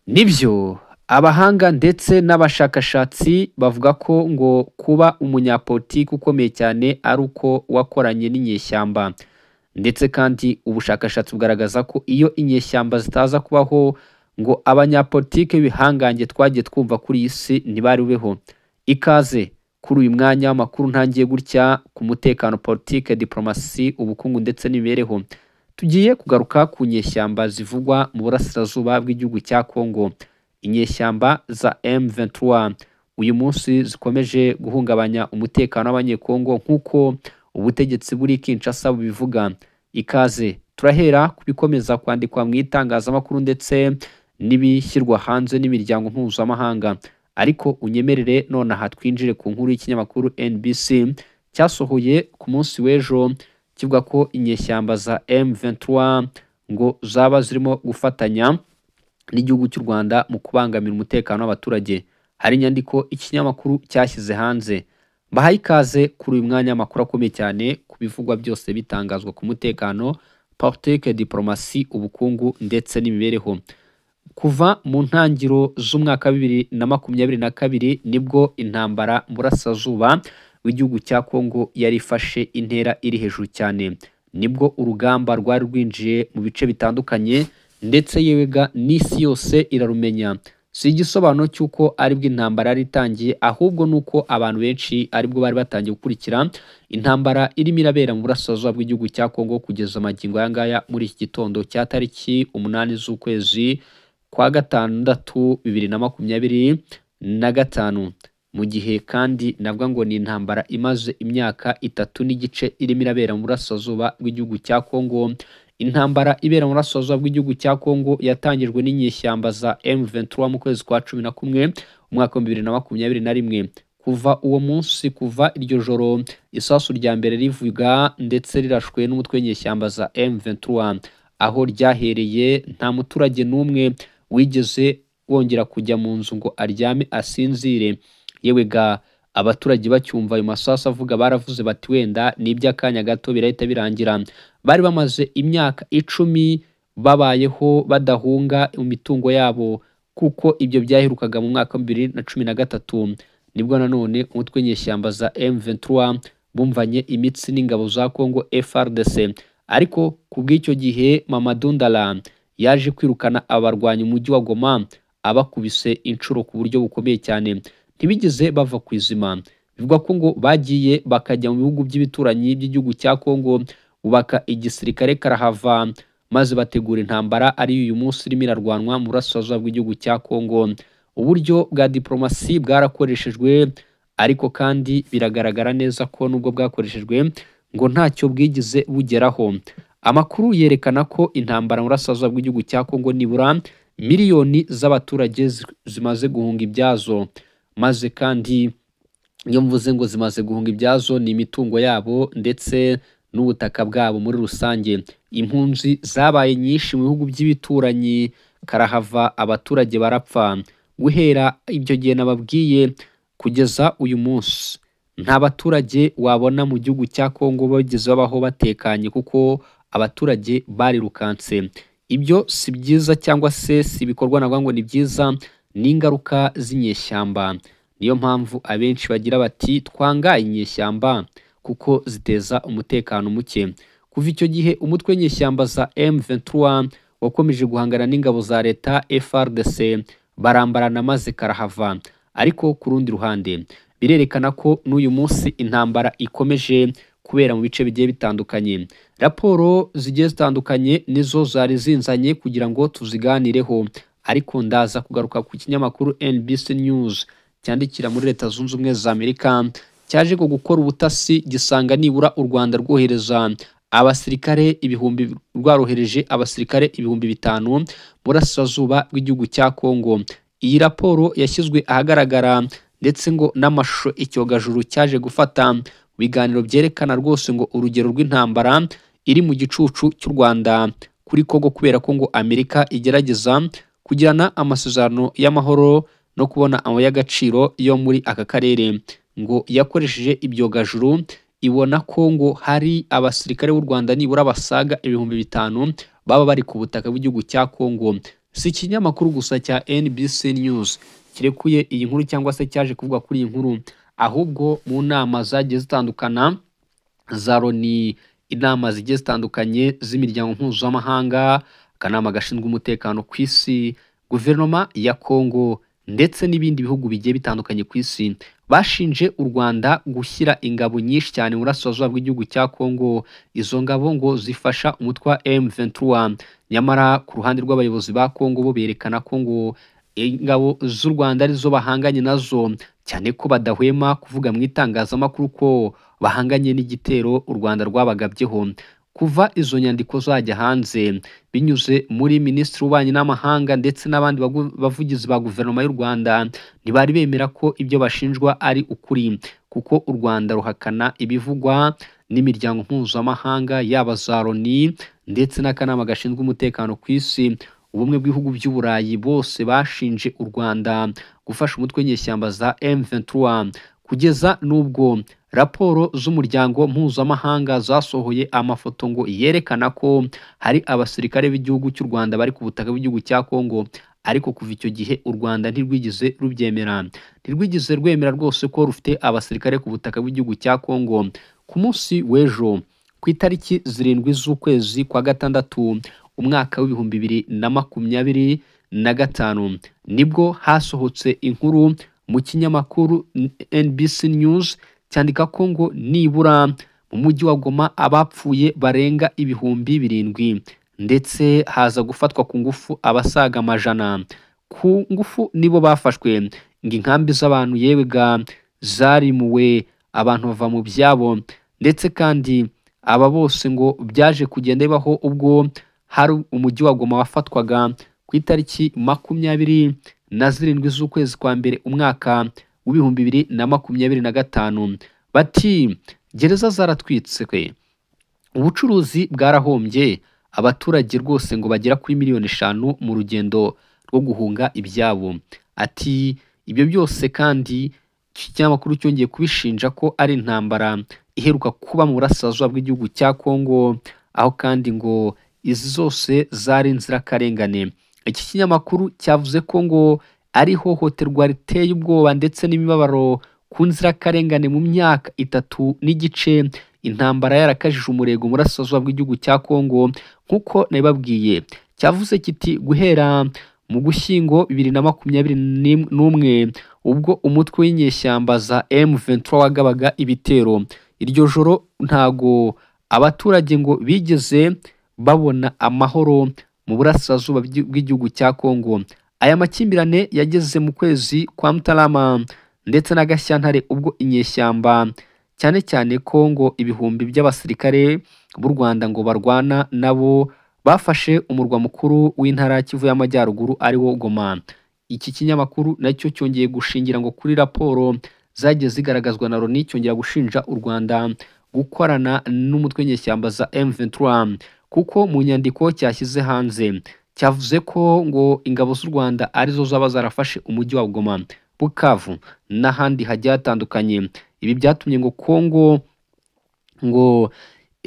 Nibyo, abahanga ndetse n'abashakashatsi bavuga ko ngo kuba umunyapolitiki ukomeye cyane ari uko wakoranye n'inyeshyamba, ndetse kandi ubushakashatsi bugaragaza ko iyo inyeshyamba zitaza kubaho ngo abanyapolitiki b'ibihangange twagiye twumva kuri iyi si ntibari bubeho. Ikaze kuri uyu mwanya w'amakuru ntangiye gutya ku mutekano, politike, diplomasi, ubukungu ndetse n'imibereho. Tugiye kugaruka ku nyeshyamba zivugwa mu burasirazuba bw'igihugu cya Congo. Inyeshyamba za M23 uyu munsi zikomeje guhungabanya umutekano w'Abanyekongo nk'uko ubutegetsi buri Kinshasa bubivuga. Ikaze turahera ku bikomeza kwandikwa mu itangazamakuru ndetse n'ibishyirwa hanze n'imiryango mpuzamahanga, ariko unyemerere nonaha twinjire ku nkuru y'ikinyamakuru NBC cyasohoye ku munsi w'ejo kivuga ko inyeshyamba za M23 ngo zaba zirimo gufatanya n'igihugu cy'u Rwanda mu kubangamira umutekano w'abaturage. Hari inyandiko ikinyamakuru cyashyize hanze. Mbahaye ikaze kuri uyu mwanya w'amakuru akomeye cyane ku bivugwa byose bitangazwa ku mutekano, politike, diplomasi, ubukungu ndetse n'imibereho. Kuva mu ntangiriro z'umwaka wa 2022 nibwo intambara mu burasirazuba w'igihugu cya Congo yari ifashe intera iri hejuru cyane. Nibwo urugamba rwari rwinjiye mu bice bitandukanye ndetse yewega n'isi yose irarumenya. Si igisobanuro cy'uko aribwo intambara yari itangiye, ahubwo nuko abantu benshi aribwo bari batangiye gukurikira intambara irimo irabera mu burasirazuba bw'igihugu cya Congo kugeza magingo aya ngaya muri iki gitondo cya tariki 8 z'ukwezi kwa gatandatu 2025. Mu gihe kandi navuga ngo ni intambara imaze imyaka 3 n'igice irimo irabera mu burasirazuba bw'igihugu cya Congo. Intambara ibera mu burasirazuba bw'igihugu cya Congo yatangijwe n'inyeshyamba za M23 mu kwezi kwa 11 umwaka wa 2021. Kuva uwo munsi, kuva iryo joro isasu rya mbere rivuga ndetse rirashwe n'umutwe w'inyeshyamba za M23, aho ryahereye nta muturage n'umwe wigeze wongera kujya mu nzu ngo aryame asinzire. Yewe ga, abaturage bacyumva ayo masasu avuga baravuze bati wenda ni iby'akanya gato birahita birangira. Bari bamaze imyaka 10 babayeho badahunga imitungo yabo, kuko ibyo byaherukaga mu mwaka wa 2013. Nibwo nanone umutwe w'inyeshyamba za M23 bumvanye imitsi n'ingabo za Congo FARDC, ariko kubw'icyo gihe Mamadou Ndala yaje kwirukana abarwanya umujyi wa Goma abakubise inshuro ku buryo bukomeye cyane. Ntibigeze bava ku izima. Bivugwa ko ngo bagiye bakajya mu bihugu by'ibituranyi by'igihugu cya Congo bubaka igisirikare karahava, maze bategura intambara ari uyu munsi irimo irarwanwa mu burasirazuba bw'igihugu cya Congo. Uburyo bwa diplomasi bwarakoreshejwe, ariko kandi biragaragara neza ko nubwo bwakoreshejwe ngo ntacyo bwigeze bugeraho. Amakuru yerekana ko intambara mu burasirazuba bw'igihugu cya Congo nibura miliyoni z'abaturage zimaze guhunga ibyazo, maze kandi iyo mvuze ngo zimaze guhunga ibyazo ni imitungo yabo ndetse n'ubutaka bwabo muri rusange. Impunzi zabaye nyinshi mu bihugu by'ibituranyi karahava, abaturage barapfa. Guhera ibyo gihe nababwiye kugeza uyu munsi nta baturage wabona mu gihugu cya Congo bageze babaho batekanye, kuko abaturage barirukanse. Ibyo si byiza cyangwa se si ibikorwa navuga ngo ni byiza, ni ingaruka z'inyeshyamba. Niyo mpamvu abenshi bagira bati twanga inyeshyamba kuko ziteza umutekano muke. Kuva icyo gihe umutwe w'inyeshyamba za M23 wakomeje guhangana n'ingabo za leta FARDC barambarana maze karahava. Ariko ku rundi ruhande birerekana ko n'uyu munsi intambara ikomeje kubera mu bice bigiye bitandukanye. Raporo zigiye zitandukanye nizo zari zinzanye kugira ngo tuziganireho, ariko ndaza kugaruka ku kinyamakuru NBC News cyandikira muri Leta Zunze Ubumwe za Amerika cyaje ngo gukora ubutasi gisanga nibura u Rwanda rwohereza abasirikare ibihumbi, rwarohereje abasirikare 5000 mu burasirazuba bw'igihugu cya Congo. Iyi raporo yashyizwe ahagaragara ndetse ngo n'amashusho icyogajuru cyaje gufata mu biganiro byerekana rwose ngo urugero rw'intambara iri mu gicucu cy'u Rwanda kuri Congo, kubera ko ngo Amerika igerageza kugirana amasezerano y'amahoro no kubona amabuye y'agaciro yo muri aka karere. Ngo yakoresheje ibyogajuru ibona ko ngo hari abasirikare b'u Rwanda nibura basaga 5000 baba bari ku butaka bw'igihugu cya Congo. Si ikinyamakuru gusa cya NBC News kirekuye iyi nkuru cyangwa se cyaje kuvuga kuri iyi nkuru, ahubwo mu nama zagiye zitandukana za Loni, inama zigiye zitandukanye z'imiryango mpuzamahanga, akanama gashinzwe umutekano ku isi, guverinoma ya Kongo ndetse n'ibindi bihugu bigiye bitandukanye ku isi bashinje u Rwanda gushyira ingabo nyinshi cyane mu burasirazuba bw'igihugu cya Kongo. Izo ngabo ngo zifasha umutwe wa M23. Nyamara ku ruhande rw'abayobozi ba Kongo bo berekana ko ngo ingabo z'u Rwanda arizo bahanganye nazo, cyane ko badahwema kuvuga mu itangazamakuru ko bahanganye n'igitero u Rwanda rwabagabyeho. Kuva izo nyandiko zajya hanze binyuze muri Minisitiri w'Ububanyi n'Amahanga ndetse n'abandi bavugizi ba guverinoma y'u Rwanda, ntibari bemera ko ibyo bashinjwa ari ukuri, kuko u Rwanda ruhakana ibivugwa n'imiryango mpuzamahanga yaba za Loni ndetse n'akanama gashinzwe umutekano ku isi, ubumwe bw'ibihugu by'Uburayi, bose bashinje u Rwanda gufasha umutwe w'inyeshyamba za M23, kugeza n'ubwo raporo z'umuryango mpuzamahanga zasohoye amafoto ngo yerekana ko hari abasirikare b'igihugu cy'u Rwanda bari ku butaka bw'igihugu cya Kongo. Ariko kuva icyo gihe u Rwanda ntirwigeze rubyemera, ntirwigeze rwemera rwose ko rufite abasirikare ku butaka bw'igihugu cya Kongo. Ku munsi w'ejo ku itariki 7 z'ukwezi kwa gatandatu umwaka w'2025 nibwo hasohotse inkuru mu kinyamakuru NBC News cyandika ko ngo nibura mu mujyi wa Goma abapfuye barenga 7,000, ndetse haza gufatwa ku ngufu abasaga 100. Ku ngufu nibo bafashwe, ngo inkambi z'abantu yewe ga zarimuwe, abantu bava mu byabo, ndetse kandi aba bose ngo byaje kugenda bibaho ubwo hari umujyi wa Goma wafatwaga ku itariki 27 z'ukwezi kwa mbere umwaka w'2025. Bati gereza zaratwitswe, ubucuruzi bwarahombye, abaturage rwose ngo bagera kuri miliyoni 5 mu rugendo rwo guhunga ibyabo. Ati ibyo byose kandi iki kinyamakuru cyongeye kubishinja ko ari intambara iheruka kuba mu burasirazuba bw'igihugu cya Kongo, aho kandi ngo izi zose zari inzirakarengane. Iki kinyamakuru cyavuze ko ngo ari ihohoterwa riteye ubwoba ndetse n'imibabaro ku nzirakarengane mu myaka 3 n'igice intambara yarakajije umurego mu burasirazuba bw'igihugu cya Kongo. Nk'uko nabibabwiye, cyavuze kiti guhera mu Gushyingo 2021 ubwo umutwe w'inyeshyamba za M23 wagabaga ibitero, iryo joro ntago abaturage ngo bigeze babona amahoro mu burasirazuba bw'igihugu cya Kongo. Aya makimbirane yageze mu kwezi kwa Mutarama ndetse na Gashyantare ubwo inyeshyamba cyane cyane ko ngo ibihumbi by'abasirikare b'u Rwanda ngo barwana nabo bafashe umurwa mukuru w'intara Kivu y'Amajyaruguru ari wo Goma. Iki kinyamakuru nacyo cyongeye gushingira ngo kuri raporo zagiye zigaragazwa na Loni, cyongera gushinja u Rwanda gukorana n'umutwe w'inyeshyamba za M23, kuko mu nyandiko cyashyize hanze cyavuze ko ngo ingabo z'u Rwanda arizo zaba zarafashe umujyi wa Goma, Bukavu n'ahandi hagiye hatandukanye. Ibi byatumye ngo Kongo ngo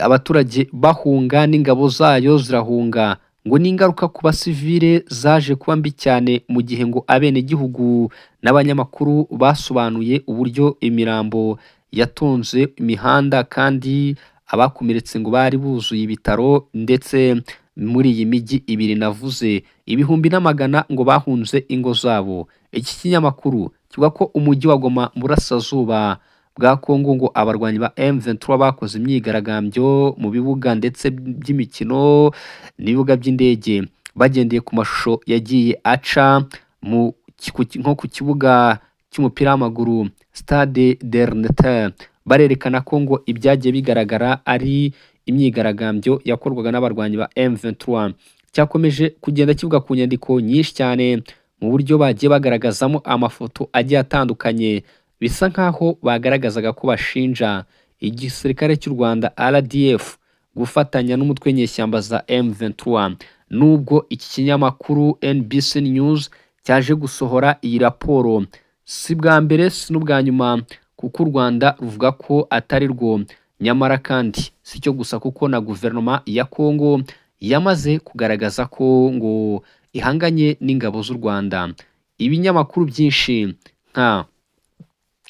abaturage bahunga n'ingabo zayo zirahunga, ngo n'ingaruka ku basivile zaje kuba mbi cyane, mu gihe ngo abenegihugu n'abanyamakuru basobanuye uburyo imirambo yatonze imihanda kandi abakomeretse ngo bari buzuye ibitaro, ndetse muri iyi mijyi ibiri navuze ibihumbi n'amagana ngo bahunze ingo zabo. Iki kinyamakuru kivuga ko umujyi wa Goma mu burasirazuba bwa Kongo ngo abarwanyi ba M23 bakoze imyigaragambyo mu bibuga ndetse by'imikino n'ibibuga by'indege, bagendeye ku mashusho yagiye aca nko ku kibuga cy'umupira w'amaguru Stade d'Erneter, barerekana ko ngo ibyagiye bigaragara ari imyigaragambyo yakorwaga n'abarwanyi ba M23. Cyakomeje kugenda kivuga ku nyandiko nyinshi cyane mu buryo bagiye bagaragazamo amafoto agiye atandukanye, bisa nkaho bagaragazaga ko bashinja igisirikare cy'u Rwanda RDF gufatanya n'umutwe w'inyeshyamba za M23. Nubwo iki kinyamakuru NBC News cyaje gusohora iyi raporo, si bwa mbere si n'ubwa nyuma, kuko u Rwanda ruvuga ko atari rwo. Nyamara kandi si cyo gusa, kuko na guverinoma ya Kongo yamaze kugaragaza ko ngo ihanganye n'ingabo z'u Rwanda. Ibinyamakuru byinshi nka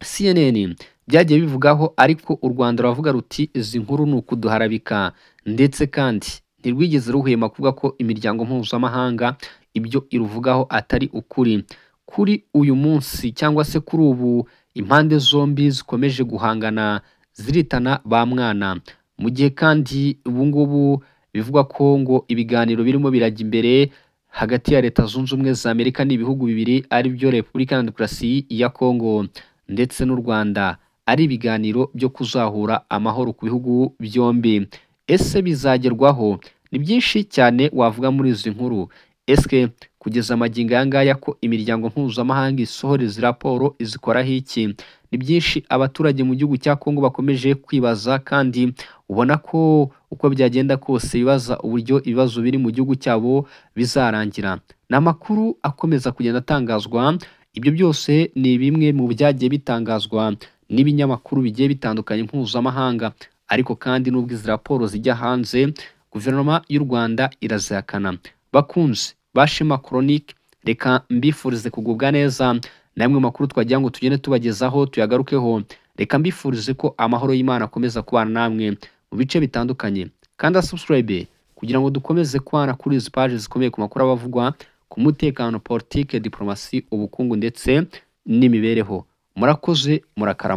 CNN byagiye bivugaho, ariko u Rwanda ruravuga ruti izi nkuru ni ukuduharabika, ndetse kandi ntirwigeze ruhwema kuvuga ko imiryango mpuzamahanga ibyo iruvugaho atari ukuri. Kuri uyu munsi cyangwa se kuri ubu impande zombi zikomeje guhangana ziritana ba mwana, mu gihe kandi ubu ngubu bivugwa ko ngo ibiganiro birimo birajya imbere hagati ya Leta Zunze Ubumwe za Amerika n'ibihugu bibiri ari byo Repubulika ya Demokarasi ya Kongo ndetse n'u Rwanda, ari ibiganiro byo kuzahura amahoro ku bihugu byombi. Ese bizagerwaho? Ni byinshi cyane wavuga muri izi nkuru. Eske kugeza amagingo aya ngaya ko imiryango mpuzamahanga isohora izi raporo izikoraho iki? Ni byinshi abaturage mu gihugu cya Kongo bakomeje kwibaza, kandi ubona ko uko byagenda kose bibaza uburyo ibibazo biri mu gihugu cyabo bizarangira. Ni amakuru akomeza kugenda atangazwa. Ibyo byose ni bimwe mu byagiye bitangazwa n'ibinyamakuru bigiye bitandukanye mpuzamahanga, ariko kandi n'ubwo izi raporo zijya hanze, guverinoma y'u Rwanda irazihakana. Bakunzi ba Shema Chronique, reka mbifurize kugubwa neza. Namwe makuru twagira ngo tugende tubagezaho tuyagarukeho. Reka mbifurize ko amahoro y'Imana akomeza kubana namwe mu bice bitandukanye. Kanda subscribe kugira ngo dukomeze kwana kuri izi pages zikomeye ku makuru abavugwa ku mutekano, politike, diplomasi, ubukungu ndetse n'imibereho. Murakoze, murakarama.